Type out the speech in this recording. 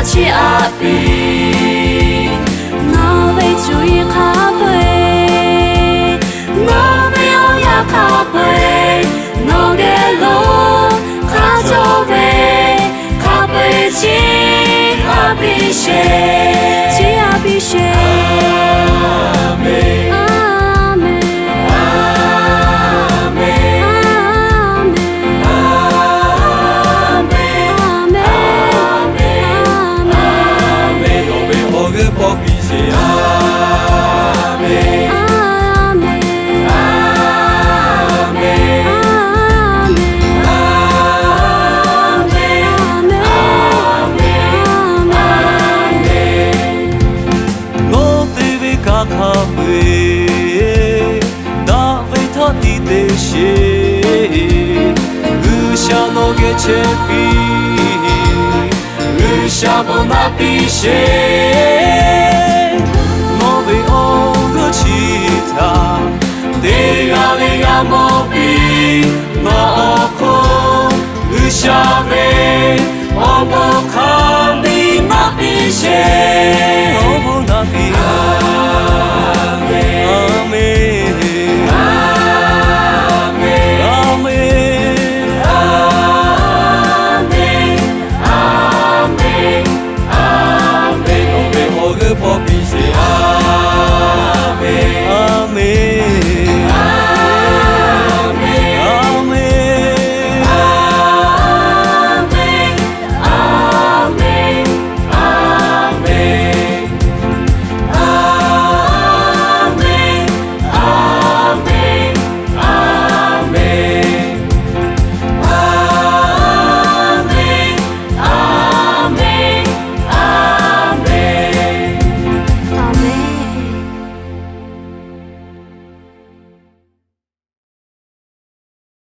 Chi aꞈ piˇ, nawˬ ve cuˇ yiˍ hk'a peu-eˬ, nawˬ ve awˬ yanˇ hk'a peu-eˬ, nawˬ geh lo hk'a cawˬ ve, hk'a peu-eˬ chi aꞈ piˇ sheˍ, chi aꞈ piˇ sheˍ. Aˍmenˍ. Aˍmenˍ. Aˍmenˍ. Aˍmenˍ. Aˍmenˍ. Aˍmenˍ. Aˍmenˍ. Nawˬ ve awˬ g'euˆ pawˆ piˇ sheˍ. Aˍmenˍ. Aˍmenˍ. Aˍmenˍ. Aˍmenˍ. Aˍmenˍ. Aˍmenˍ. Nawˬ te ve kaꞈ hk'a peu-eˬ, daꞈ ve htaˇ tiˇ te sheˍ. G'uiˬsha nawˬ geh chehˇ piˇ, G'uiˬsha bon naˆ piˇ sheˍ. Nawˬ ve awˬ g'euˆ chi htaꞈ teˇ g'aˇ le g'a mawˬ piˇ. Nawˬ awˬ hk'oˆ G'uiˬsha ve awˬ bon hk'a biˇ naˆ piˇ sheˍ. Awˬ bon naˆ piˇ